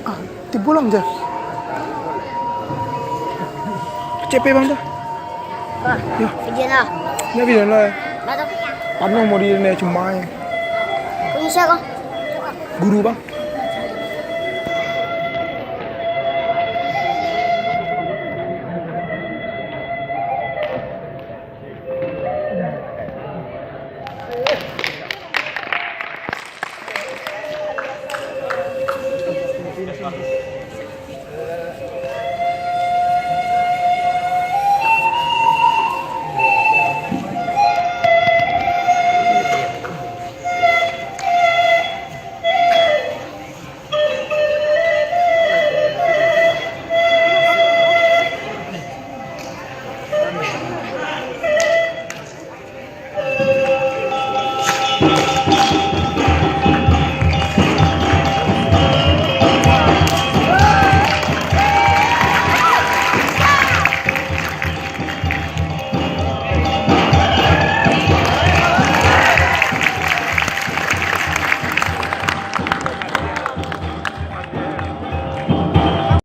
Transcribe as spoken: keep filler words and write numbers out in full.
Ah, tibo pulang je. Kecek pe bang tu. Ah, ya. Video lah. Ini video lah. Lah tu. Pano mau di ini cuma. Kau siapa? Guru bang.